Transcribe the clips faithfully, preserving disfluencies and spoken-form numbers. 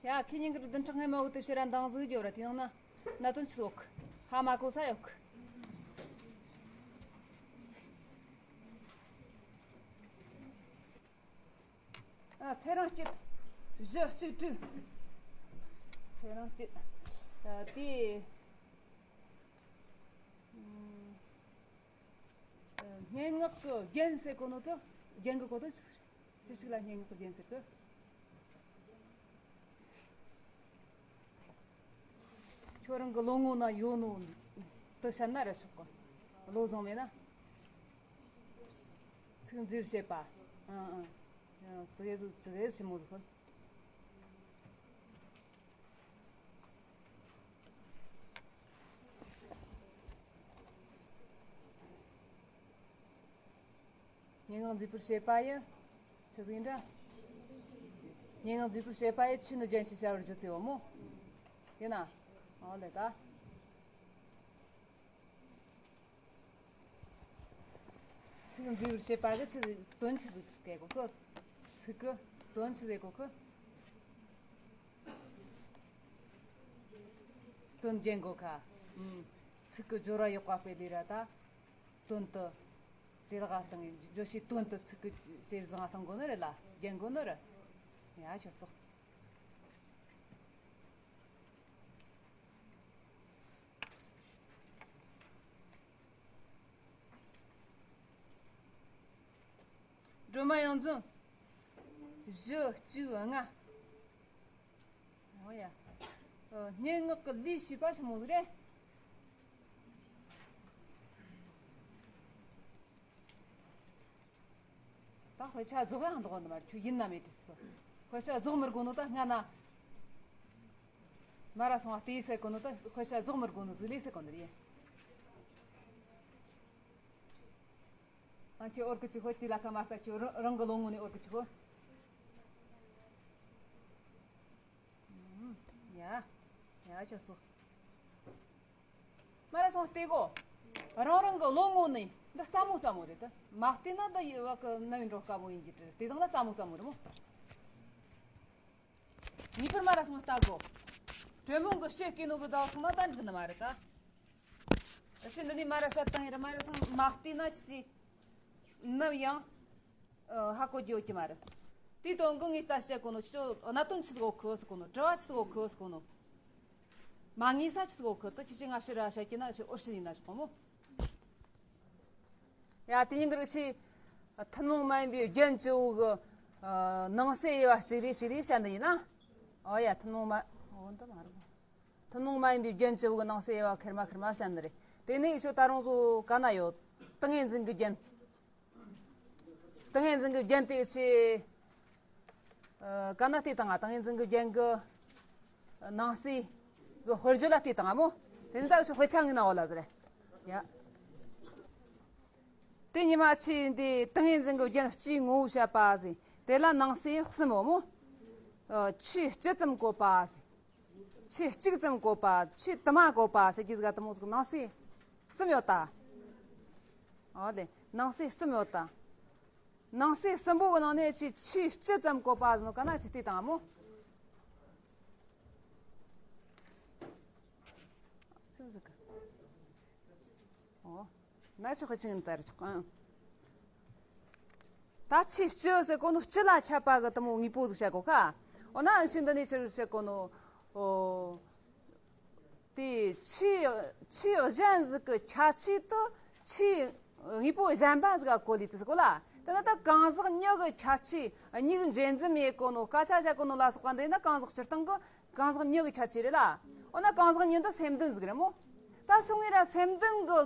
ཡ། ཁྱེད་ཉིན་གི་བདུན་ཕྲག་སྔ་མ་བོ་དེ་ཕྱིར་ར་འདང་ཟིག་རྒྱོབ་ར། དེ་ཡང་ན་གནད་དོན་ཆི་ཟིག་ཡོད་གི། ཧ་མ་གོ་ས་ཡོད་གི། ཨ། ཚེས་གཅིག་བཞི་གཅིག་དྲུག་ཚེས་གཅིག་ཨ། དེ། ཨ། སྙན་ངག་གི་རྒྱན་ཟེར་གོ་ནོ་དེ། རྒྱན་གི་གོ་དོན་ཆི་ཟིག་ཅི་ཞིག་ལ་སྙན་ངག་གི་རྒྱན་ཟེར་གི། ཁྱོད་རང་གི་བློ་ངོ་ན་ཡོད་ནོ་དེ་བཤད་ན་ར་ཆོག་གི། བློ་བཟང་མེད་ན། ཚིག་མཛོད་བྱེད་པ། ཨང་ཨང་། ཡང་ཙི་གེ་ཙི་གེ་ཞིབ་མོ་ཟིག་གོ། སྙན་ངག་མཛེས་པར་བྱེད་པ་ཡི། ཆི་ཟིག་ཡིན་འདྲ། སྙན་ངག་མཛེས་པར་བྱེད་པ་ཡི་ཆོས་ནི་རྒྱན་ཞེས་བྱ་བར་བརྗོད་ཚེ་བ་མོ། ཡིན་ན། ཨོ་ལེ་ད། ཚིག་མཛེས་པར་བྱེད་པ་གི་ཆི་ཟིག་དོན་ཆི་ཟིག་གི་གོ་གི། ཚིག་གི་དོན་ཆི་ཟིག་གོ་གི། དོན་རྒྱན་གོ་ཁ། ཨུམ། ཚིག་གི་སྦྱོར་བ་ཡག་པ་སྤེལ་ལེ་ར་ད། དོན་དུ། ཇེ་ལག་བཏང་། བརྗོད་བྱའི་དོན་དུ་ཚིག་གི་ཇེ་བཟང་བཏང་དགོས་ནི་རེད་ལ། རྒྱན་དགོས་ནི་རེད། ཡ་ཁྱོད་ཚོ། སྒྲོལ་མ་གཡང་འཛོམས། བཞི་གཅིག་ལྔ། ཨོ་ཡ། ཨ། སྙན་ངག་གི་ལས་བྱེད་པ་ཆི་མོ་ཟིག་རེད། ད་དཔེ་ཆ་རྫོགས་ཡང་འདུག་འདི་མ་རེད། ཁྱོད་ཡིན་ན་མེད་དྲིས་སོ། དཔེ་ཆ་རྫོགས་མི་དགོས་ནོ་ད་སྔ་ན། མ་ར་སོང་བ་ལྟས་ཟེར་གོ་ནོ་ད་དཔེ་ཆ་རྫོགས་མི་དགོས་ནོ་ཟིག་ལས་ཟེར་གོ་ནི་རེད། ཨ། ཁྱེད་འོར་གི་ཅི་ཧོད་དེ་ལ་ཁ་མ་ལྟ། ཁྱོད་རང་རང་གི་བློ་ངོ་ནས་འོར་གི་ཅི་ཧོད། ཡ། ཡ་ཁྱོད་ཚོ། མ་ར་སོང་བལྟས་གོ། རང་རང་གི་བློ་ངོ་ནས་འདི་རྩ་མོ་རྩ་མོ་རེད་ད། མ་བལྟས་ན་འདི་ཡི་བ་གི་ནམ་ཡིན་འགྲོ་དཀའ་མོ་ཡིན་གྱི་དེ་དང་ན་རྩ་མོ་རྩ་མོ་རེད་མོ། ངེས་པར་མ་ར་སོང་ལྟ་དགོ། དྲེད་མོང་གི་ཕྱི་སྐྱེས་ནོ་གི་ཟླ་བ་ཚང་མ་ད་འགྲིག་ནི་མ་རེད་ད། ཕྱི་འདི་ནས་མ་ར་བཤད་བཏང་ཡིན་ར། མ་ར་སོང་མ་བལྟས་ན་ཅི་ཅི། ནམ་ཡང་། ཨ། ཧ་གོ་རྒྱུ་ཡོད་ཀྱི་མ་རེད། དེའི་དོན་གི་ངས་ད་བཤད་གོ་ནོ་ཁྱོད་གནད་དོན་ཆི་ཟིག་གོ་ཁུ་ཟིག་གོ་ནོ། དྲི་བ་ཆི་ཟིག་གོ་ཁུ་ཟིག་གོ་ནོ། མ་ངེས་ས་ཆི་ཟིག་གོ་ཁུ་དེ་ཁྱེད་ཀྱིས་ང་ཕྱིར་ར་བཤད་ཀྱི་ན་ཞིག་འོར་ཕྱིན་ཡིན་ན་ཞིག་གོ་མོ། ཡ། དེ་ཉིན་གི་རིགས་ཤིག་ཐུན་མོང་མ་ཡིན་པའི་རྒྱན་བཅུ་བོ་གི། ཨ། ནང་གསེས་དབྱེ་བ་གཅིག་རེ་གཅིག་རེ་བཤད་འདི་ཡིན་ན། ཨོ་ཡ། ཐུན་མོང་མ། འོ་འདི་མ་རེད། ཐུན་མོང་མ་ཡིན་པའི་རྒྱན་བཅུ་བོ་གི་ནང་གསེས་དབྱེ་བ་ཁེར་མ་ཁེར་མ་བཤད་འདི་རེད། དེ་ནས་ཡིག་ཆོག་ད་རུང་གཟོད་ག་ན་ཡོད། ཏིང་ངེ་འཛིན་གྱི་རྒྱན། ཏིང་ངེ་འཛིན་གྱི་རྒྱན་དེ་ཆེ། ཨ། ག་ན་བལྟས་དང་། ཏིང་ངེ་འཛིན་གྱི་རྒྱན་གྱི་ནང་གསེས་གི་དཔེར་བརྗོད་ལ་བལྟས་དང་མོ། དེ་ནས་ད་ཆོག་དཔེ་ཆ་ངོས་ན་འོ་ལ་ཟེར། ཡ། དེ་ཉི་མ་ཆེ་འདི་ཏིང་ངེ་འཛིན་གྱི་རྒྱན་སྤྱིའི་ངོ་བོ་བཤད་པ་ཟེར། དེ་ལ་ནང་གསེས་གསུམ་ཡོད་མོ། ཨ། ཆོས་སྤྱི་ཙམ་བཀོད་པ་ཟེར། ཆོས་གཅིག་ཙམ་བཀོད་པ། ཆོས་དུ་མ་བཀོད་པ་ཟེར་གྱི་ཟིག་དུ་མོ་ཟིག་ནང་གསེས་གསུམ་ཡོད་ད། ཨོ་ལེ། ནང་གསེས་གསུམ་ཡོད་ད། ནང་གསེས་གསུམ་པོ་གི་ནང་ནས་ཆོས་ཆོས་སྤྱི་ཙམ་བཀོད་པ་ཟེར་ནོ་ག་ན་ཆི་སྟེ་དང་མོ། ཆི་ཟིག་གི། ཨོ། ན་ཆོག་གི་ཆི་ངན་ལྟར་ཆོག་ག། ད་ཆོས་སྤྱི་ཟེར་གོ་ནོ་སྤྱི་ལ་ཁྱབ་པ་གི་དུ་མོ་དངོས་པོ་ཟིག་བཤད་གོ་ཁ། འོ་ན་ཆི་འདི་ནས་ཆི་བཤད་གོ་ནོ། ཨོ། དེ་ཆོས་ཆོས་གཞན་ཟིག་གི་ཁྱད་ཆོས་དུ་ཆོས་དངོས་པོ་གཞན་པ་ཟིག་ག་གོ་ལི་དུ་ཟེར་གོ་ལ། དེ་ན་ད་གང་ཟག་མྱི་གི་ཁྱད་ཆོས་གཉིས་འདྲེས་འཛིན་མེད་གོ་ནོ་སྐད་ཆ་བཤད་གོ་ནོ་ལ་སོགས་པ་འདི་ན་གང་ཟག་སྤྱིར་བཏང་གི་གང་ཟག་མྱི་གི་ཁྱད་ཆོས་རེད་ལ། འོ་ན་གང་ཟག་མྱི་འདི་སེམས་ལྡན་ཟིག་རེད་མོ། ད་སོང་ངེ་ར་སེམས་ལྡན་གི་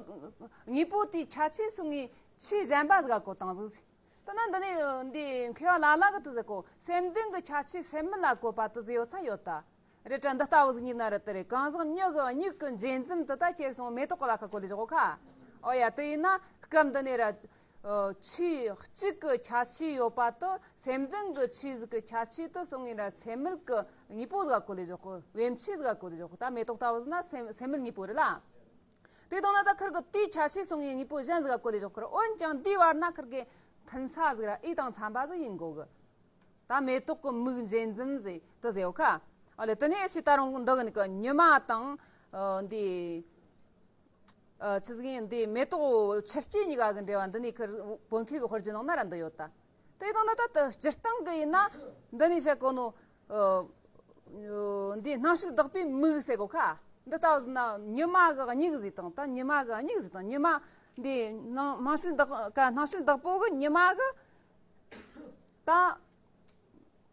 དངོས་པོ་དེའི་ཁྱད་ཆོས་སོང་ངེ་ཆོས་གཞན་པ་ཟིག་ག་གོ་བཏང་ཟིག་ཟེར། ད་ན་འདི་ནི་འདི་མཁས་པ་ལ་ལ་གི་དུ་ཟེར་གོ། སེམས་ལྡན་གྱི་ཁྱད་ཆོས་སེམས་མེད་ལ་བཀོད་པ་དུ་ཟེར་ཡོད་ཚ་ཡོད་ད། རེད་དྲ་འདི་ལྟ་བུ་ཟིག་ཡིན་ན་རེད་དེ་རེད། གང་ཟག་མྱི་གི་མྱིག་གི་འདྲེས་འཛིན་དུ་ད་ཁྱེར་སོང་མེ་ཏོག་གི་ལ་ཁ་བཀོད་ལས་བཞག་གོ་ཁ། ཨོ་ཡ། དེ་ཡིན་ན་སྐབས་འདི་ནས་ར། ཆོས་གཅིག་གི་ཁྱད་ཆོས་ཡོད་པ་དུ་སེམས་ལྡན་གྱི་ཆོས་ཟིག་གི་ཁྱད་ཆོས་དུ་སོང་ངེ་ར་སེམས་མེད་གི་དངོས་པོ་ཟིག་ག་བཀོད་ལས་བཞག་གོ། བེམ་ཆོས་ཟིག་ག་བཀོད་ལས་བཞག་གོ། ད་མེ་ཏོག་ལྟ་བུ་ཟིག་ན་སེམས་སེམས་མེད་དངོས་པོ་རེད་ལ། དེ་དང་ན་ད་ཁིར་གི་དེའི་ཁྱད་ཆོས་སོང་ངེ་དངོས་པོ་གཞན་ཟིག་ག་བཀོད་ལས་བཞག་ཁིར། འོན་ཀྱང་དེའི་བར་ན་ཁིར་གི་ཕན་ས་ཟིག་ར་ཨེ་དང་འཚམ་པ་ཟིག་ཡིན་དགོ་གི། ད་མེ་ཏོག་གི་མིག་འདྲེས་འཛིན་ཟེར་དུ་ཟེར་ཡོད་ཁ། ཨ་ལེ། དེ་ནས་ཅི་ད་རུང་འདི་གི་ནི་གི་ཉི་མ་དང་། ཨ། འདི། ཨ། ཆི་ཟིག་ཡིན། འདི་མེ་ཏོག་ཆུ་སྐྱེས་གཉིས་ཀ་གི་འབྲེལ་བ་འདི་ནི་ཁིར་བོད་མཁས་གི་དཔེར་བརྗོད་ནང་ན་ར་འདི་ཡོད་ད། དེ་དང་ད་ད་ད་སྤྱིར་བཏང་གི་ཡིན་ན་འདི་ནི་བཤད་གོ་ནོ། ཨ། འདི་སྣང་ཞིག་བདག་པོའི་མིག་ཟེར་གོ་ཁ། འདི་ལྟ་བུ་ཟིན་ན་ཉི་མ་གི་མིག་ཟིག་དང་། ད་ཉི་མ་གི་མིག་ཟིག་དང་། ཉི་མ་འདི་སྣང་སྣང་ཞིག་བདག་ག་སྣང་ཞིག་བདག་པོ་གི་ཉི་མ་གི་ད།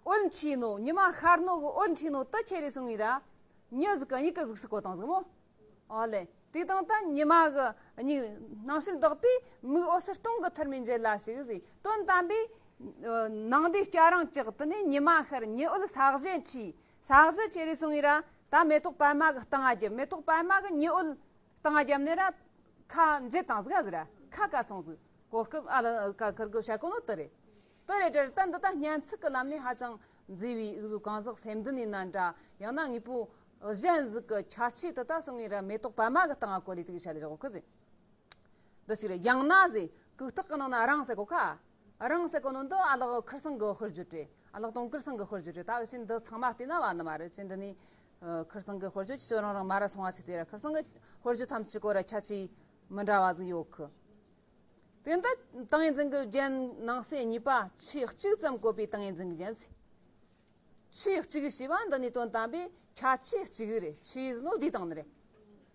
འོད་འཕྲོས་ནོ། ཉི་མ་ཤར་ནོ་གི་འོད་འཕྲོས་ནོ་དེ་ཁྱེར་རེ་སོང་ངེ་ར། མྱི་ཟིག་གི་མྱིག་གི་གཟུགས་སུ་བཀོད་བཏང་ཟིག་མོ། ཨོ་ལེ། དེ་དང་ད་ཉི་མ་གི་མིག་སྣང་ཞིག་བདག་པོས་མིག་འོད་ཟེར་སྟོང་གི་ཐུར་མའི་འབྲེལ་ལ་ཞིག་ཟིག་དོན་དམ་པའི་ནང་དེ་སྐྱ་རེངས་བཀྱག་དེ་ནས་ཉི་མ་ཤར། མྱི་འོད་ས་གཞི་འཕྲོས། ས་གཞི་ཁྱེར་རེ་སོང་ངེ་ར། ད་མེ་ཏོག་པད་མ་གི་སྟེང་ང་བརྒྱབ། མེ་ཏོག་པད་མ་གི་མྱི་འོད་སྟེང་ང་བརྒྱབ་ནས་ར། ཁ་འབྱེད་བཏང་ཟིག་ག་ཟིག་ར། ཁ་ག་སོང་ཟིག་གོ་སྐབས་ཨ་ལ་ཀ་ཁིར་གི་བཤད་གོ་ནོ་དེ་རེད། དེ་རེད་དྲ་ད་འདི་ད་སྙན་ཚིག་གི་ལམ་ནས་ཧ་ཅང་མཛེས་པའི་འུ་ཟོ་གང་ཟག་སེམས་ལྡན་ཡིན་ན་འདྲ། ཡང་ན་དངོས་པོ་གཞན་ཟིག་གི་ཁྱད་ཆོས་དེ་ད་སོང་ངེ་ར་མེ་ཏོག་པད་མ་གི་སྟེང་ང་བཀོད་ལས་དེ་གི་བཤད་ལས་བཞག་གོ་གི་ཟིག་འདི་ཅིག་རེད། ཡང་ན་ཟེར་གུག་རྟགས་གི་ནང་ན་རང་ཟེར་གོ་ཁ། རང་ཟེར་གོ་ནོ་འདི་ཨ་ལགས་ཁིར་སང་གི་དཔེར་བརྗོད་རེད། ཨ་ལགས་དུང་དཀར་ཚང་གི་དཔེར་བརྗོད་རེད། ད་འུ་ཆོ་འདི་ཚང་མ་བལྟས་ན་བ་ནི་མ་རེད། ཆེ་འདི་ནི་ཁིར་སང་གི་དཔེར་བརྗོད་ཁྱོད་རང་རང་མ་ར་སོང་བ་ཆེ་དེ་ར། ཁིར་སང་གི་དཔེར་བརྗོད་ཐམས་ཅད་གོ་ར་ཁྱད་ཆོས་མི་འདྲ་བ་ཟིག་ཡོད་གི། དེ་འདི་ཏིང་ངེ་འཛིན་གྱི་རྒྱན་ནང་གསེས་གཉིས་པ་ཆོས་གཅིག་ཙམ་བཀོད་པའི་ཏིང་ངེ་འཛིན་གྱི་རྒྱན་ཟེར། ཆོས་གཅིག་ཞེས་པ་འདི་ནི་དོན་དམ་པའི་ཁྱད་ཆོས་གཅིག་རེད། ཆོས་ཟེར་ནོ་འདི་དང་ནི་རེད།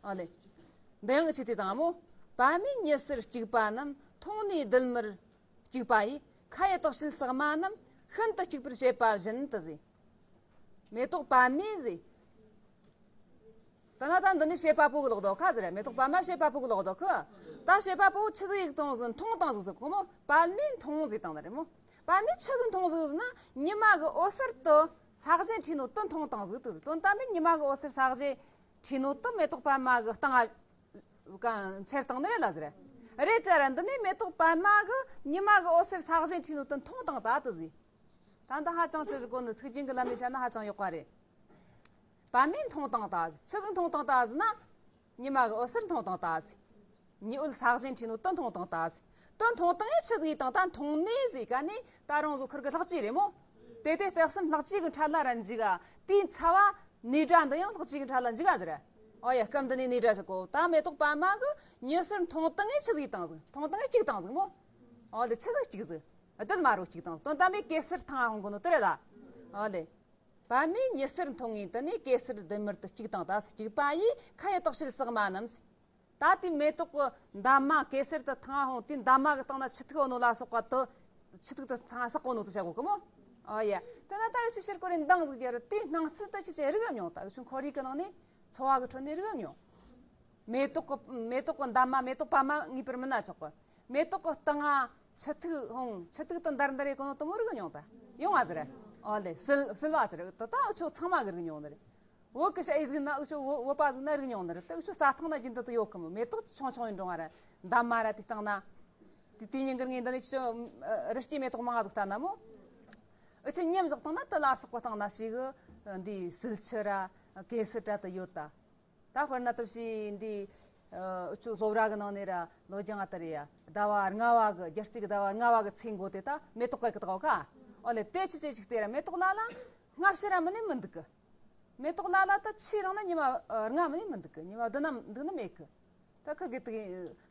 ཨ་ལེ། འདི་ཡང་ཆོས་དེ་དང་མོ། པདྨས་མྱུར་གསལ་གཅིག་པ་རྣམས། མཐོང་ནས་རྡུལ་མར་གཅིག་པ་ཡི། ཁ་ཡི་དག་བྱེད་ཟེགས་མ་རྣམས། ཤིན་ཏུ་གཅིག་པར་བྱེད་པ་བཞིན་དུ་ཟེར། མེ་ཏོག་པདྨས་ཟེར། ད་ན་ད་འདི་ནི་བྱེད་པ་པོ་གི་ལོག་དོ་ཁ་ཟེར། མེ་ཏོག་པདྨ་བྱེད་པ་པོ་གི་ལོག་དོ་ཁ། ད་བྱེད་པ་པོ་ཆི་ཟིག་ཡིག་བཏང་ཟིག་མཐོང་བཏང་ཟིག་ཟེར་གོ་མོ། པདྨས་མཐོང་ཟིག་བཏང་ནི་རེད་མོ། པདྨས་ཆི་ཟིག་མཐོང་ཟིག་ཟེར་ན། ཉི་མ་གི་འོད་ཟེར་དུ་ས་གཞི་འཕྲོས་ནོ་དུ་མཐོང་བཏང་ཟིག་དུ་ཟིག་དོན་དམ་པའི་ཉི་མ་གི་འོད་ཟེར་ས་གཞི་འཕྲོས་ནོ་དུ་མེ་ཏོག་པདྨ་གི་སྟེང་ང་འཚེར་བཏང་ནི་རེད་ལ་ཟེར། རེད་ཙ་ར། འདི་ནི་མེ་ཏོག་པདྨ་གི་ཉི་མ་གི་འོད་ཟེར་ས་གཞི་འཕྲོས་ནོ་དུ་མཐོང་བཏང་ད་དུ་ཟིག་ད་འདི་ཧ་ཅང་ཆི་ཟིག་གོ་ནི་ཚིག་རྒྱན་གི་ལམ་ནས་བཤད་ན་ཧ་ཅང་ཡག་པ་རེད། པདྨས་མཐོང་བཏང་ད་ཟེར། ཆི་ཟིག་མཐོང་བཏང་ད་ཟེར་ན། ཉི་མ་གི་འོད་ཟེར་མཐོང་བཏང་ད་ཟེར། ཉི་འོད་ས་གཞི་འཕྲོས་ནོ་དུ་མཐོང་བཏང་ད་ཟེར། དུ་མཐོང་བཏང་ངས་ཆི་ཟིག་ཡིན་བཏང་ད་མཐོང་ནས་ཟེར་ག་ནས་ད་རང་ཟོ་ཁིར་གི་ལྷག་བཅས་རེད་མོ། དེ་དེ་སྟེགས་གསུམ་ལྷག་བཅས་གི་འཕྲལ་ལ་ར་འཇིག་ག་དེའི་ཚ་བ་ནས་སྒྲ་འདི་ཡང་ལྷག་བཅས་གི་འཕྲལ་ལ་འཇིག་ག་ཟེར། ཨོ་ཡ། སྐབས་འདི་ནས་ནས་སྒྲ་ཞིག་གོ། ད་མེ་ཏོག་པདྨ་གི་མྱུར་གསལ་མཐོང་བཏང་ངས་ཆི་ཟིག་ཡིན་བཏང་ཟིག་མཐོང་བཏང་ངས་གཅིག་བཏང་ཟིག་མོ། ཨོ་ལེ། ཆི་ཟིག་གཅིག་ཟིག་རྡུལ་མ་རུ་གཅིག་བཏང་ཟིག་དོན་དམ་པའི་གེ་སར་ཐང་ཧོང་གོ་ནོ་དེ་རེད་ད། ཨོ་ལེ། པདྨས་མྱུར་གསལ་མཐོང་ངེ་དུ་ནས་གེ་སར་རྡུལ་མར་དུ་གཅིག་བཏང་ད་ཟེར། གཅིག་པ་ཡིས་ཁ་ཡི་དག་བྱེད་ཟེགས་མ་རྣམས། ད་དེ་མེ་ཏོག་གི་འདབ་མ་གེ་སར་དུ་ཐང་ཧོང་དེ་འདབ་མ་གི་སྟེང་ན་ཆུ་ཐིགས་ཡོད་ནོ་ལ་སོགས་པ་དུ་ཆུ་ཐིགས་དུ་ཐང་ཟེགས་གོ་ནོ་དུ་བྱ་གོ་གི་མོ། ཨོ་ཡ། དེ་ན་ད་ཡི་ཆི་ཕྱིར་གོ་རེ་འདང་ཟིག་རྒྱ་རུ་དེ་སྣང་ཚུལ་དུ་ཆི་ཆི་རིག་མྱོང་། ད་ཆུ་ཁོར་ཡུག་གི་ནང་ནས་འཚོ་བ་གི་ཁྲོད་ནས་རིག་མྱོང་། མེ་ཏོག་གི་མེ་ཏོག་གི་འདབ་མ་མེ་ཏོག་པདྨ་ངེས་པར་མིན་ན་ཆོག་གི། མེ་ཏོག་གི་སྟེང་ང་ཆུ་ཐིགས་ཧོང་ཆུ་ཐིགས་དུ་འདར་འདར་རེ་གོ་ནོ་དུ་མོ་རིག་མྱོང་། ད་ཡོང་བ་ཟེར། ཨོ་ལེ། བསིལ་བསིལ་བ་ཟེར། ད་ད་འུ་ཆོ་ཚང་མ་གི་རིག་མྱོང་ནི་རེད། བོད་གི་ཤ་ཡི་ཟིག་ན་འུ་ཆོ་བོད་བོད་པ་ཟིག་ན་རིག་མྱོང་ནི་རེད། ད་འུ་ཆོ་ས་ཐང་ན་རྒྱུན་དུ་དུ་ཡོད་གི་མོ། མེ་ཏོག་ཆུང་ཆུང་ཡིན་འགྲོ་ང་ར་འདབ་མ་ར་དེ་སྟེང་ན། དེ་དེ་ཉིན་གི་ངས་འདི་ནས་ཆུ་རི་སྐྱེས་མེ་ཏོག་མང་ང་ཟིག་ལྟ་ན་མོ། འུ་ཆོ་ཉམས་བཞག་བཏང་ན་དུ་ལ་སོགས་པ་སྟེང་ན་ཞིག་འདི་བསིལ་ཆུ་ར་གེ་སར་ར་དུ་ཡོད་ད། ད་དཔེར་ན་སྟབས་ཤིག་འདི། ཨ། འུ་ཆོ་སློབ་ར་གི་ནང་ནས་ར་ལོ་རྒྱང་ང་ལྟར་ཡ་ཟླ་བ་ལྔ་བ་གི་རྒྱལ་རྩེ་གི་ཟླ་བ་ལྔ་བ་གི་ཚེས་མགོ་དེ་ད་མེ་ཏོག་གི་གི་དག་ག་ཨོ་ལེ། དེ་ཆི་ཆི་ཞིག་དེ་ར་མེ་ཏོག་ལ་ལ་སྔ་ཕྱི་ར་མི་ནི་མི་འདུག་གི། མེ་ཏོག་ལ་ལ་ད་ཆི་རང་ན་ཉི་མ་ལྔ་མི་ནི་མི་འདུག་གི། ཉི་མ་བདུན་ན་འདུག་ནི་མེད་གི། ད་ཁི་གི་དེ་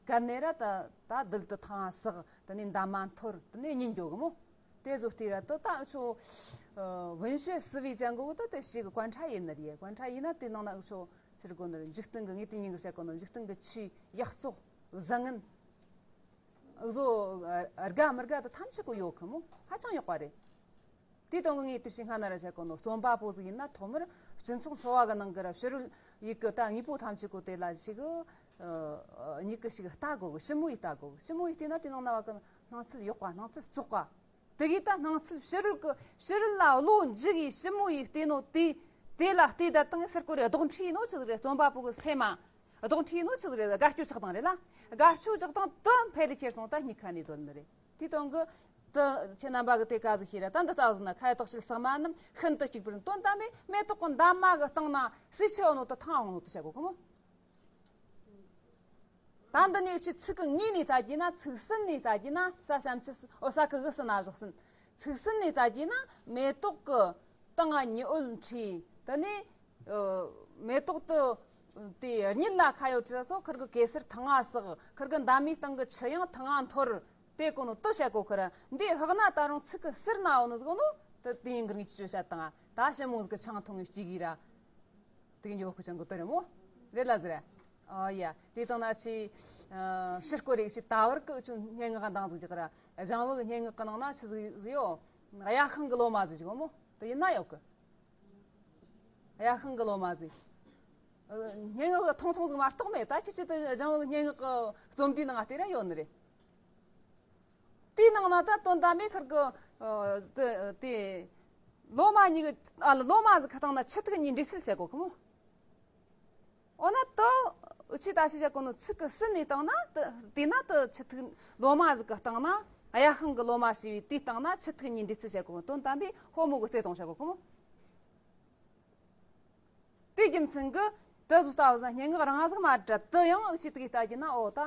གན་ནས་ར་ད་ད་རྡུལ་དུ་ཐང་ཟགས། དེ་ནས་འདབ་མ་འཐོར། དེ་ནས་གཉིད་འགྱོ་གི་མོ། དེ་བཟོ་སྟེ་ར་ད་ད་འུ་ཆོ་文学思维ཅན་གོ་ད་དེ་ཞིག་གི་观察ཡིན་ནི་རེད།观察ཡིན་ན་དེ་ནང་ན་འུ་ཆོ་ཕྱིར་གོ་ནི་རེད། འཇིག་རྟེན་གི་ངས་དེ་ཉིན་གི་བཤད་གོ་ནི་འཇིག་རྟེན་གི་ཆོས་ཡག་བཙོག་བཟང་ངན། འུ་ཟོ་དགའ་མི་དགའ་དེ་ཐམས་ཅད་གོ་ཡོད་གི་མོ། ཧ་ཅང་ཡག་པ་རེད། དེ་དང་གི་ངས་དེ་བཞིན་སྔ་ན་ར་བཤད་གོ་ནོ་རྩོམ་པ་པོ་ཟིག་ཡིན་ན་ཐོག་མར་སྤྱི་ཚོགས་འཚོ་བ་གི་ནང་གི་ར་ཕྱི་རོལ་ཡུལ་གི་ད་དངོས་པོ་ཐམས་ཅད་གོ་དེ་ལ་ཞིག་གི། ཨ། མྱིག་གི་ཞིག་ལྟ་དགོ་གི། ཞིབ་མོ་ཡིས་ལྟ་དགོ་གི། ཞིབ་མོ་ཡིས་བལྟས་ན་དེ་ནང་ན་བ་གི་སྣང་ཚུལ་ཡག་པ་སྣང་ཚུལ་བཙོག་པ། དེ་གིས་ད་སྣང་ཚུལ་ཕྱི་རོལ་གི་ཕྱི་རོལ་ལ་བློ་འཇུག་གིས་ཞིབ་མོ་ཡིས་བལྟས་ནོ་དེ། དེ་ལ་བལྟས་ད་དང་སར་གོ་རེ་ལྡོག་འཕྲི་ཡིན་ནོ་ཆི་ཟིག་རེད། རྩོམ་པ་པོ་གི་སེམས་མ་ལྡོག་འཕྲི་ཡིན་ནོ་ཆི་ཟིག་རེད། དགའ་སྐྱོ་ཆགས་སྡང་རེད་ལ། དགའ་སྐྱོ་ཆགས་སྡང་དུ་འཕེལ་ལས་ཁྱེར་སོང་། ད་སྙིང་ཁ་ནས་དོན་ནི་རེད། དེ་དང་གི་དུ་ཁྱེད་རྣམ་པ་གི་དེ་ག་ཟིག་ཤེས་ར། ད་འདི་ལྟ་བུ་ཟིག་ན་ཁ་ཡི་དག་བྱེད་ཟེགས་མ་རྣམས་ཤིན་ཏུ་གཅིག་པར། དོན་དམ་པའི་མེ་ཏོག་གི་འདབ་མ་གི་སྟེང་ན་སུས་ཆི་ཡོད་ནོ་དུ་ཐང་ཡོད་ནོ་དུ་བྱ་གོ་གི་མོ། ད་འདི་ནས་ཅི་ཚིག་གི་ངོས་ནས་ལྟ་རྒྱུ་ན། ཚིག་ཟིན་ནས་ལྟ་རྒྱུ་ན། ས་ཞབས་ཀྱུ་ས་འོ་ས་གི་གུ་ས་ན་བཞག་ཟིན། ཚིག་ཟིན་ནས་ལྟ་རྒྱུ་ན་མེ་ཏོག་གི་སྟེང་ང་ཉི་འོད་འཕྲོས། དེ་ནས་མེ་ཏོག་དེ་དེ་གཉིད་ལ་ཁ་ཡོད་ཚེ་སོ་ཁིར་གི་གེ་སར་ཐང་ང་བསགས། ཁིར་གི་འདབ་མའི་སྟེང་གི་ཆུ་ཡང་ཐང་ང་འཐོར། དེ་གོ་ནོ་དེ་བཤད་གོ་ཁིར། འདི་ཧག་ན་ད་རུང་ཚིག་གི་ཟུར་ན་འོ་ནོ་ཟིག་ནོ་དེ་དེ་ཡིན་གི་ངས་ཅི་བཤད་དང་། ད་ཞི་མོ་ཟིག་གི་ཆང་འཐུང་བའི་སྐྱིད་གི་ར། དེ་གི་འཇོག་གི་ཅང་གི་དེ་རེད་མོ། རེད་ལ་ཟེར། ཨ་ཡ། དེ་དང་ན་ཆི། ཕྱིར་སྐོར་རེ་ཞིག་ད་བར་གི་ཆུ་སྙན་ངག་འདང་ཟིག་ཅིག་ར། ལྗང་བུ་གི་སྙན་ངག་གི་ནང་ན་ཆི་ཟིག་ཟིག་ཡོད། གཡའ་ཤིང་གི་ལོ་མ་ཟིག་ཅིག་མོ། དེ་ཡིན་ན་ཡོད་གི། གཡའ་ཤིང་གི་ལོ་མ་ཟིག་སྙན་ངག་གི་ཐུང་ཐུང་ཟིག་མ་གཏོགས་མེད། ད་ཁྱེད་ཆི་དེ་ལྗང་བུ་གི་སྙན་ངག་གི་རྩོམ་འདིའི་ནང་ང་དེ་ར་ཡོད་ནི་རེད། དེའི་ནང་ན་ད་དོན་དམ་པའི་ཁིར་གི་ཨ་དེ་དེ་ལོ་མ་གཉིས་ཀྱི་ཨ་ལོ་མ་ཟིག་གི་སྟེང་ན་ཆུ་ཐིགས་གཉིས་འདྲེས་ཚུལ་བཤད་གོ་གི་མོ། འོ་ན་དོ་འུ་ཆི་ད་ཞིག་བཤད་གོ་ནོ་ཚིག་གི་ཟུར་ནས་སྟེང་ན་དེ་དེ་ན་དེ་ཆུ་ཐིགས་ལོ་མ་ཟིག་གི་སྟེང་ན་གཡའ་ཤིང་གི་ལོ་མ་ཞེས་པའི་དེའི་སྟེང་ན་ཆུ་ཐིགས་གཉིས་འདྲེས་ཚུལ་བཤད་གོ་གི། དོན་དམ་པའི་ཕོ་མོ་གི་རྩེ་གཏོང་བཤད་གོ་གི་མོ། དེའི་རྒྱུ་མཚན་གྱིས་དེ་བཟོ་ལྟ་བུ་ཟིག་སྙན་ངག་རང་ཟིག་མ་རེད་དྲ། དེ་ཡང་འུ་ཆི་དེ་གི་ལྟ་རྒྱུ་ན་འོ་ད་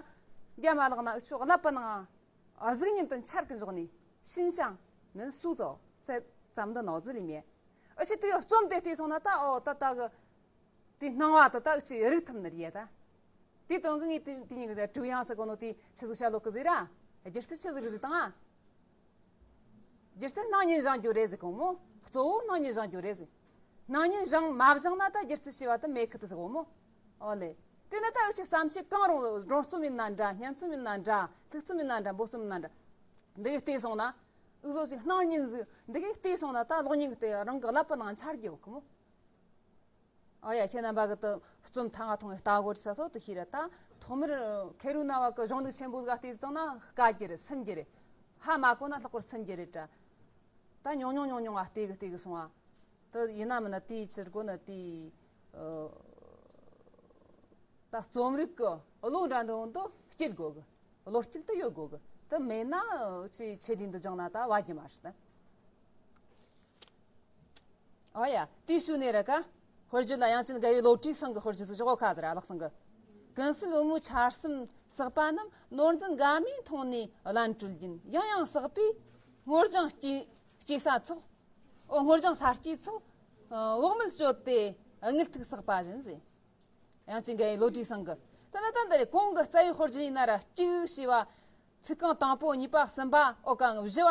རྒྱ་མ་ལག་ན་འུ་ཆོ་ཀླད་པ་ནང་གཟུགས་བརྙན་དུ་འཆར་གི་འཇོག་ནས། 形象能塑造在咱们的脑子里面。 འུ་ཆི་དེ་རྩོམ་དེ་བལྟས་སོང་ན་ད་འོ་ད་ད་གི་དེ་སྣང་བ་དེ་ད་འུ་ཆི་རིག་ཐུབ་ནི་རེད་ད། དེ་དོན་གི་ངས་དེ་དེ་ཉིད་ཀྱི་དྲུག་དབྱངས་ཟེར་གོ་ནོ་དེ་ཆི་ཟིག་བཤད་ལོ་གི་ཟིག་ར། སྒྱུ་རྩལ་ཆི་ཟིག་རེད་ཟིག་དང་ཨ། སྒྱུ་རྩལ་སྣང་བརྙན་བཞེངས་རྒྱུ་རེད་ཟེར་གོ་མོ། གཙོ་བོ་སྣང་བརྙན་བཞེངས་རྒྱུ་རེད་ཟེར། སྣང་བརྙན་བཞེངས་མ་བཞེངས་ན་ད་སྒྱུ་རྩལ་ཞེས་པ་དེ་མེད་ཁི་ཏི་ཟེར་གོ་མོ། ཨོ་ལེ། དེ་ན་ད་འུ་ཆི་བརྩམས་ཆོས་གང་རུང་སྒྲུང་རྩོམ་ཡིན་ན་འདྲ། སྙན་རྩོམ་ཡིན་ན་འདྲ། ལྷུག་རྩོམ་ཡིན་ན་འདྲ། འབོད་རྩོམ་ཡིན་ན་འདྲ། འདི་གི་བལྟས་སོང་ན། འུ་ཟོ་ཞིག་སྣང་བརྙན་ཟིག་འདི་གི་བལྟས་སོང་ན་ད་གློག་བརྙན་གི་དེ་རང་གི་ཀླད་པ་ནང་འཆར་རྒྱུ་ཡོད་གི་མོ། ཨོ་ཡ། ཁྱེད་རྣམ་པ་གི་དུ་རྩོམ་ཐང་ང་ཐོང་ངེ་ལྟ་གོ་ས་སོ་དུ་ཤེས་ར། ད་ཐོག་མར་ཁེ་རུ་ན་བ་གི་གཞུང་ལུགས་ཆེན་པོ་ཟིག་བལྟས་སོང་ན་དཀའ་རྒྱུ་རེད། སུན་རྒྱུ་རེད། ཧ་མ་གོ་ན་ལྷག་པར་སུན་རྒྱུ་རེད་དྲ། ད་ཉུང་ཉུང་ཉུང་ཉུང་ང་བལྟས་གི་བལྟས་གི་སོང་ང་། དུ་ཡིན་ན་མིན་ན་དེའི་ཕྱིར་གོ་ན་དེའི་ཨ་ད་རྩོམ་རིག་གི་བློ་འདྲ་འདྲ་བོ་འདི་སྐྱེད་དགོས་གི། བློ་སྐྱེད་དུ་ཡོད་དགོས་གི། དུ་མེད་ན་ཆི་ཆེད་ལས་འདི་སྦྱངས་ན་ད་བ་རྒྱུ་མ་རེད་ད། ཨོ་ཡ། དེའི་ཤུལ་ནས་ར་ཀ། དཔེར་བརྗོད་ལ་དབྱངས་ཅན་དགའ་བའི་བློ་གྲོས་སེང་གི་དཔེར་བརྗོད་སུ་ཞོག་ཁ་ཟེར་ཨ་ལགས་སེང་གི། ཀུན་གསལ་བུ་མོའི་ཆར་ཟིམ་བསགས་པ་རྣམས། ནོར་འཛིན་དགའ་མའི་མཐོང་ནས་བརླན་སྤྲོད་ཡིན། ཡང་ཡང་བསགས་པས་སྔོ་ལྗང་སྐྱེ་སྐྱེ་ས་ཚོགས། ཨོ། སྔོ་ལྗང་ས་སྐྱེས་ཚོགས། ཨ། བག་མེད་སྤྱོད་དེ་དངུལ་ཐིགས་བསགས་པ་བཞིན་ཟེར། དབྱངས་ཅན་དགའ་བའི་བློ་གྲོས་སེང་གི། དེ་ནི་ད་འདི་རེད། གོང་གི་རྩ་བའི་དཔེར་བརྗོད་ཡིན་ན་ར་གཅིག་ཞེས་པ། ཚིག་རྐང་དང་པོ་གཉིས་པ་གསུམ་པ། ཨོ་གང་བཞི་བ།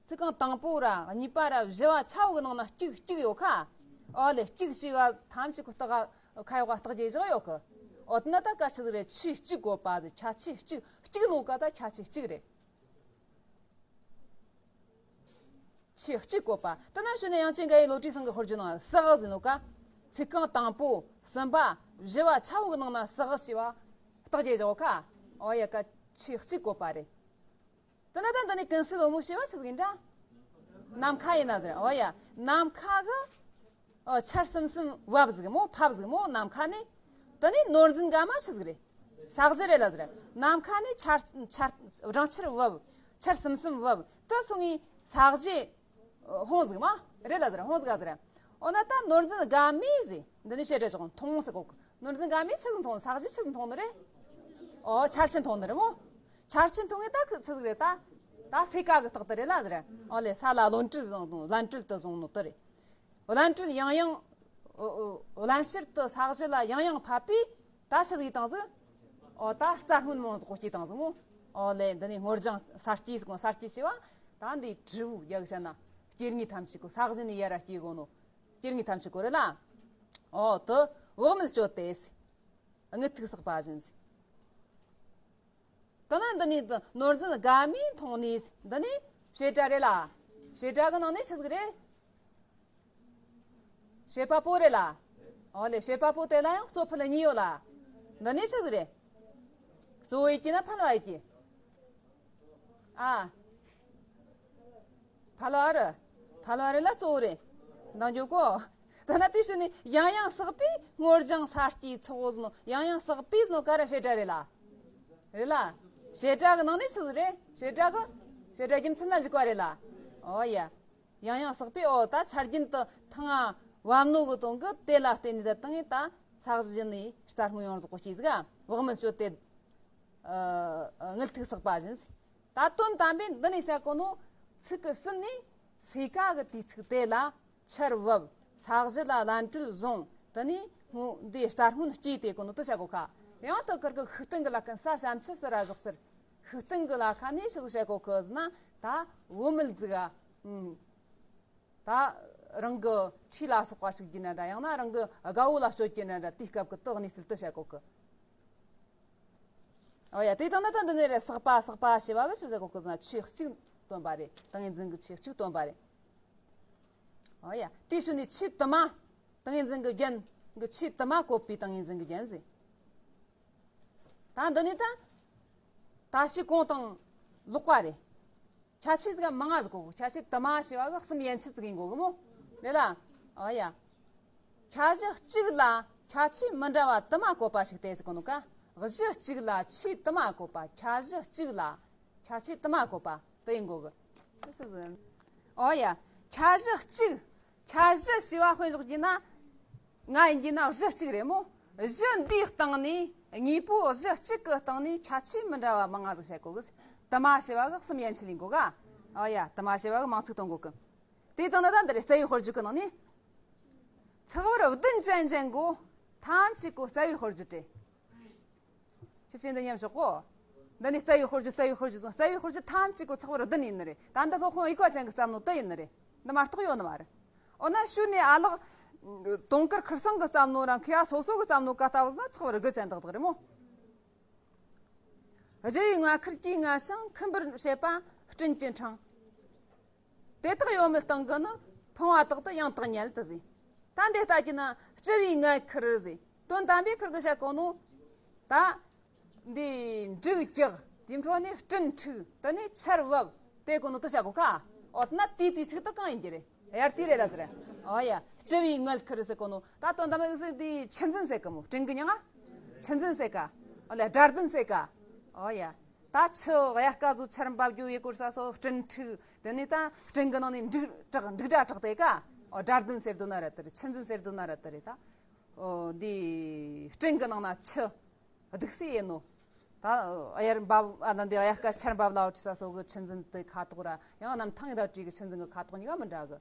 ཚིག་རྐང་དང་པོ་ར་གཉིས་པ་ར་བཞི་བ་ཆ་བོ་གི་ནང་ན་གཅིག་གཅིག་ཡོད་ཁ། ཨོ་ལེ། གཅིག་ཞེས་པ་ཐམས་ཅད་ཁོ་རྟགས་ཁ་ཡོག་ག་རྟགས་བརྒྱད་བཞག་ཡོད་གི། ཨོ་དེ་ན་ད་ག་ཆི་ཟིག་རེད། ཆོས་གཅིག་བཀོད་པ་ཟེར། ཁྱད་ཆོས་གཅིག་གཅིག་ནོ་ག་ད་ཁྱད་ཆོས་གཅིག་རེད། ཆོས་གཅིག་བཀོད་པ། དེ་ན་ཞུ་ནས་དབྱངས་ཅན་དགའ་བའི་བློ་གྲོས་སེང་གི་དཔེར་བརྗོད་ནང་བསགས་ཟེར་ནོ་ཀ། ཚིག་རྐང་དང་པོ་གསུམ་པ་བཞི་བ་ཆ་བོ་གི་ནང་ན་བསགས་ཞེས་པ་རྟགས་བརྒྱད་བཞག་ཀ། ཨོ་ཡ་ཀ། ཆོས་གཅིག་བཀོད་པ་རེད། དེ་ན་ད་འདི་ནས་ཀུན་གསལ་བུ་མོ་ཞེས་པ་ཆི་ཟིག་ཡིན་འདྲ། ནམ་མཁའ་ཡིན་ན་ཟེར། ཨོ་ཡ། ནམ་མཁའ་གི། ཨོ། ཆར་ཟིམ་ཟིམ་བབས་ཟིག་མོ། ཕབ་ཟིག་མོ་ནམ་མཁའ་ནས། དེ་ནས་ནོར་འཛིན་དགའ་མ་ཆི་ཟིག་རེད། ས་གཞི་རེད་ལ་ཟེར། ནམ་མཁའ་ནས་ཆར་ཆར་སྦྲང་ཆར་བབས། ཆར་ཟིམ་ཟིམ་བབས། དེ་སོང་ངས་ས་གཞི་ཧོང་ཟིག་མ་རེད་ལ་ཟེར། ཧོང་ཟིག་ག་ཟེར། འོ་ན་ད་ནོར་འཛིན་དགའ་མས་ཟེར། འདི་ནས་བཤད་རེ་བྱུང་མཐོང་ཟེར་གོ། ནོར་འཛིན་དགའ་མས་ཆི་ཟིག་མཐོང་། ས་གཞི་ཆི་ཟིག་མཐོང་ནི་རེད། ཨོ། ཆར་ཆེན་མཐོང་ནི་རེད་མོ། ཆར་ཆེན་མཐོང་ངས་ད་ཁི་ཆི་ཟིག་རེད་ད། ད་སེ་ཀ་གི་རྟགས་དེ་རེད་ལ་ཟེར། ཨོ་ལེ། ས་ལ་བློན་སྤྲུལ་བཟུང་ནོ། བློན་སྤྲུལ་དུ་བཟུང་ནོ་དེ་རེད། བློན་སྤྲུལ་ཡང་ཡང་། ཨོ། ཨོ། བློན་སྤྱིར་དུ་ས་གཞི་ལ་ཡང་ཡང་ཕབ་པས་ད་ཆི་ཟིག་བཏང་ཟིག། ཨོ། ད་རྩྭ་སྔོན་མོ་ཟིག་གོ་སྐྱེས་བཏང་ཟིག་མོ། ཨོ་ལེ། འདི་ནས་སྔོ་ལྗང་ས་སྐྱེས་ཟིག་གོ། ས་སྐྱེས་ཞེས་པ་ད་འདི་དྲིལ་བུ་ཡག་བཤད་ན་སྐྱེ་དངོས་ཐམས་ཅད་གོ། ས་གཞི་ནས་ཡར་ར་སྐྱེ་གོ་ནོ། སྐྱེ་དངོས་ཐམས་ཅད་གོ་རེད་ལ། ཨོ། དེ་བག་མེད་སྤྱོད་དེ་ཟེར། དངུལ་ཐིགས་བསགས་པ་བཞིན་ཟེར། དེ་ནས་འདི་ནས་ནོར་འཛིན་དགའ་མས་མཐོང་ནས། འདི་ནས་བྱེད་སྒྲ་རེད་ལ། བྱེད་སྒྲ་གི་ནང་ནས་ཆི་ཟིག་རེད། བྱེད་པ་པོ་རེད་ལ། ཨོ་ལེ། བྱེད་པ་པོ་དེ་ལ་ཡང་གཙོ་ཕལ་གཉིས་ཡོད་ལ། འདི་ནས་ཆི་ཟིག་རེད། གཙོ་བོ་ཡིན་གྱི་ན་ཕལ་བ་ཡིན་གྱི། ཨ། ཕལ་བ་རེད། ཕལ་བ་རེད་ལ་གཙོ་བོ་རེད། འདང་རྒྱུ་གོ། ད་ན་དེ་ཞུ་ནས་ཡང་ཡང་བསགས་པས་སྔོ་ལྗང་ས་སྐྱེས་ཚོགས་ཟེར་ནོ། ཡང་ཡང་བསགས་པས་ཟེར་ནོ་ག་རེ་བྱེད་སྒྲ་རེད་ལ། རེད་ལ། བྱེད་སྒྲ་གི་ནང་ནས་ཆི་ཟིག་རེད། བྱེད་སྒྲ་གི། བྱེད་སྒྲ་རྒྱུ་མཚན་ལ་འཇུག་པ་རེད་ལ། ཨོ་ཡ། ཡང་ཡང་བསགས་པས། ཨོ། ད་ཆར་རྒྱུན་དུ་ཐང་ང་བབས་ནོ་གི་དོན་གི་དེ་ལ་བརྟེན་ནས་ད་བཏང་ངས་ད་ས་གཞི་ནས་རྩྭ་སྔོན་ཡོང་ཟིག་གོ་སྐྱེས་ཟིག། ཨ། བག་མེད་སྤྱོད་དེ། ཨ། དངུལ་ཐིགས་བསགས་པ་བཞིན་ཟེར། ད་དོན་དམ་པའི་འདི་ནས་བཤད་གོ་ནོ། ཚིག་གི་ཟུར་ནས་སེ་ཀ་གི་དུས་ཚིགས་དེ་ལ་ཆར་བབས། ས་གཞི་ལ་ལན་གྲུ་བཟུང་། དེ་ནས་སྔོན་འདི་རྩྭ་སྔོན་སྐྱེས་ཏེ་གོ་ནོ་དེ་བྱ་གོ་ཁ། ཡང་དེ་ཁུར་གི་ཤུགས་བསྟན་གི་ལ་ཁན་ས་ཞབས་ཕྱི་སི་ར་ཞོག་ཟེར། ཤུགས་བསྟན་གི་ལ་ཁ་ནས་ཞིག་བྱ་གོ་ཁི་ཟེར་ན། ད་བུད་མེད་ཟིག་ག་ཨུམ། ད་རང་གི་ཁྲི་ལ་སོགས་པ་ཞིག་གྱིས་ན་འདྲ། ཡང་ན་རང་གི་དགའ་བོ་ལ་སྤྱོད་ཀྱི་ན་འདྲ། དེའི་སྐབས་ཀྱི་དེ་གནས་ཚུལ་དེ་བྱ་གོ་གི། ཨོ་ཡ། དེ་དང་ན་ད་འདི་ནས་རེད། བསགས་པ་བསགས་པ་ཞེས་པ་གི་ཆི་ཟེར་གོ་གི་ཟེར་ན། ཆོས་གཅིག་སྟོན་པ་རེད། ཏིང་ངེ་འཛིན་གྱི་ཆོས་གཅིག་སྟོན་པ་རེད། ཨོ་ཡ། དེའི་ཤུལ་ནས་ཆོས་དུ་མ། ཏིང་ངེ་འཛིན་གྱི་རྒྱན་གྱི་ཆོས་དུ་མ་བཀོད་པའི་ཏིང་ངེ་འཛིན་གྱི་རྒྱན་ཟེར། ད་འདི་ནས་ད་ད་ཤི་གོང་དང་ལོག་པ་རེད། ཁྱད་ཆོས་ཟིག་མང་ང་ཟིག་གོ། ཁྱད་ཆོས་དུ་མ་ཞེས་པ་གི་གསུམ་ཡན་ཆད་ཟིག་ཡིན་གོ་གི་མོ། རེད་ལ། ཨོ་ཡ། ཁྱད་གཞི་གཅིག་ལ་ཁྱད་ཆོས་མི་འདྲ་བ་དུ་མ་བཀོད་པ་ཞིག་སྟེ་ཟེར་གོ་ནོ་ཀ། གཞི་གཅིག་ལ་ཆོས་དུ་མ་བཀོད་པ། ཁྱད་གཞི་གཅིག་ལ་ཁྱད་ཆོས་དུ་མ་བཀོད་པ་དེ་ཡིན་གོ་གི། ཨོ་ཡ། ཁྱད་གཞི་གཅིག་ཁྱད་གཞི་ཞེས་པ་དཔེ་འཇོག་རྒྱུ་ན། ང་ཡིན་རྒྱུ་ན་གཞི་གཅིག་རེད་མོ། གཞི་འདིའི་སྟེང་ནས་དངོས་པོའི་གཞི་གཅིག་གི་སྟེང་ནས་ཁྱད་ཆོས་མི་འདྲ་བ་མང་ང་ཟིག་བཤད་གོ་གི། དུ་མ་ཞེས་པ་གི་གསུམ་ཡན་ཆད་ཡིན་གོ་ག། ཨོ་ཡ། དུ་མ་ཞེས་པ་གི་མིང་ཚིག་སྟོན་གོ་གི། དེ་དང་ན་ད་འདི་རེད། རྩ་བའི་དཔེར་བརྗོད་གི་ནང་ནས། ཚེག་བར་བདུན་ཅན་ཅན་གོ། ཐམས་ཅད་གོ་རྩ་བའི་དཔེར་བརྗོད་དེ། ཁྱེད་ཅན་འདི་མཉམ་ཞོག་གོ། འདི་ནི་རྩ་བའི་དཔེར་བརྗོད། རྩ་བའི་དཔེར་བརྗོད་སོང་། རྩ་བའི་དཔེར་བརྗོད་ཐམས་ཅད་གོ་ཚེག་བར་བདུན་ཡིན་ནི་རེད། ད་འདི་སློབ་དཔོན་ཨི་ཀ་ཅན་གི་བསམ་མནོ་དེ་ཡིན་ནི་རེད། འདི་མ་གཏོགས་ཡོད་ནི་མ་རེད། འོ་ན་ཤུལ་ནས་ཨ་ལགས་དུང་དཀར་ཁིར་སང་གི་བསམ་མནོ་རང་ཁི་ཡ་སོ་སོ་གི་བསམ་མནོ་ག་ལྟ་བུ་ན་ཚེག་བར་དགུ་ཅན་དག་དག་རེད་མོ། གཞི་ཡི་མངལ་ཁུར་གྱི་མངལ་ཞིང་། འཁུན་པར་བྱེད་པ་སྤྲིན་གྱི་འཕྲེང་། དེ་དག་ཡོད་མེད་སྟེང་གི་ནི། ཕུང་བ་དག་ཏུ་ཡང་དག་ཉལ་དུ་ཟེར། ད་འདི་ལྟ་གི་ན་སྤྱི་བོའི་མངལ་ཁུར་ཟེར། དོན་དམ་པའི་ཁུར་གི་བཤད་གོ་ནོ། ད་འདི་འབྲུག་རྒྱག་དེའི་འཕྲོ་ནས་སྤྲིན་འཁྲིགས། དེ་ནས་ཆར་བབས། དེ་གོ་ནོ་དེ་བཤད་གོ་ཀ། འོ་ན་དེའི་དུས་ཚིགས་དེ་གང་ཡིན་གྱི་རེད། དབྱར་དུས་རེད་ལ་ཟེར། ཨོ་ཡ། སྤྱི་བོའི་མངལ་ཁུར་ཟེར་གོ་ནོ། ད་དོན་དམ་པའི་ཟེར་དེ་ཆུ་འཛིན་ཟེར་གི་མོ། སྤྲིན་གི་མྱིང་ང་ཆུ་འཛིན་ཟེར་ཀ། ཨོ་ལེ་སྒྲ་ལྡན་ཟེར་ཀ། ཨོ་ཡ། ད་ཆུ་དབྱར་ཁ་ཟོ་ཆར་འབབ་རྒྱུ་ཡི་སྐོར་ས་སོ་སྤྲིན་འཁྲིགས། དེ་ནས་ད་སྤྲིན་གི་ནང་ནས་འབྲུག་གྲགས། འབྲུག་སྒྲ་གྲགས་དེ་ཀ། ཨོ་སྒྲ་ལྡན་ཟེར་དོ་ན་ར་དེ་རེད། ཆུ་འཛིན་ཟེར་དོ་ན་ར་དེ་རེད་ད། ཨོ་འདི་སྤྲིན་གི་ནང་ན་ཆུ་གདུགས་སེ་ཡིན་ནོ། ད་དབྱར་འབབ། ཨ་ད་འདི་དབྱར་ཁ་ཆར་འབབ་ལ་འོ་ཆུ་ས་སོ་གི་ཆུ་འཛིན་དེ་ཁ་དོག་ར། ཡང་གནམ་ཐང་ཡི་ད་བྲིས་གི་ཆུ་འཛིན་གི་ཁ་དོག་གཉིས་ཀ་མི་འདྲ་གི།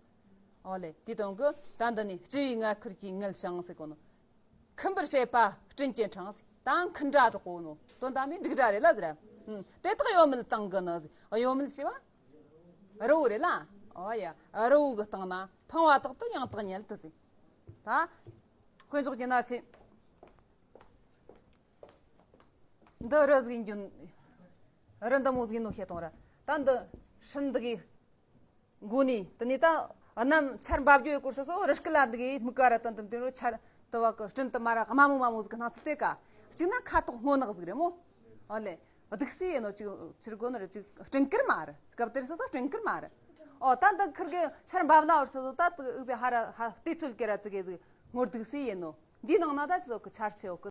ཨོ་ལེ་དེ་དང་གི་ད་འདི་ནི་སྤྱི་བོའི་མངལ་ཁུར་གྱི་མངལ་ཞིང་ཟེར་གོ་ནོ། འཁུན་པར་བྱེད་པ་སྤྲིན་གྱི་འཕྲེང་ཟེར། ད་འཁུན་སྒྲ་གྲགས་གོ་ནོ། དོན་དམ་པའི་འབྲུག་སྒྲ་རེད་ལ་ཟེར། ཨུམ། དེ་དག་ཡོད་མེད་སྟེང་གི་ནི་ཟེར། ཡོད་མེད་ཞེས་པ་རི་བོ་རེད་ལ། ཨོ་ཡ། རི་བོ་གི་སྟེང་ན་ཕུང་བ་དག་ཏུ་ཡང་དག་ཉལ་དུ་ཟེར། ད་དཔེ་འཇོག་རྒྱུ་ན་ཆེ། འདི་རི་ཟིག་ཡིན་རྒྱུ། རི་འདི་མོ་ཟིག་ཡིན་ནོ་བཤད་གཏོང་ར། ད་འདི་སྤྲིན་འདི་གི་མགོ་ནས། དེ་ནས་ད་གནམ་ཆར་འབབ་རྒྱུ་ཡི་སྐོར་སོ་སོ་རི་སྐེད་ལ་འདི་གི་སྨུག་ཀ་ར་དང་དེ་འདི་རུ་ཆར་དུ་བ་གི་སྤྲིན་དུ་མ་ར་དམའ་མོ་དམའ་མོ་ཟིག་གི་སྣང་ཚུལ་དེ་ཀ། གཅིག་ན་ཁ་དོག་སྔོ་ནག་ཟིག་རེད་མོ། ཨོ་ལེ། གདུགས་སེ་ཡིན་ནོ་ཅིག་ཕྱིར་གོ་ནི་རེད། ཅིག་སྤྲིན་དཀར་མ་རེད། སྐབས་དེར་སོ་སོ་སྤྲིན་དཀར་མ་རེད། ཨོ་ད་འདི་ཁུར་གི་ཆར་འབབ་ལ་བར་སོ་སོ་ད་དུ་ཟེ་ཧ་ར་ཧ་ལྟས་ཚུལ་ཀེ་ར་ཙི་གེ་ཟིག་སྔོ་གདུགས་སེ་ཡིན་ནོ། འདིའི་ནང་ན་ད་ཅི་ལོ་གི་ཆར་ཆེ་ཡོད་གི།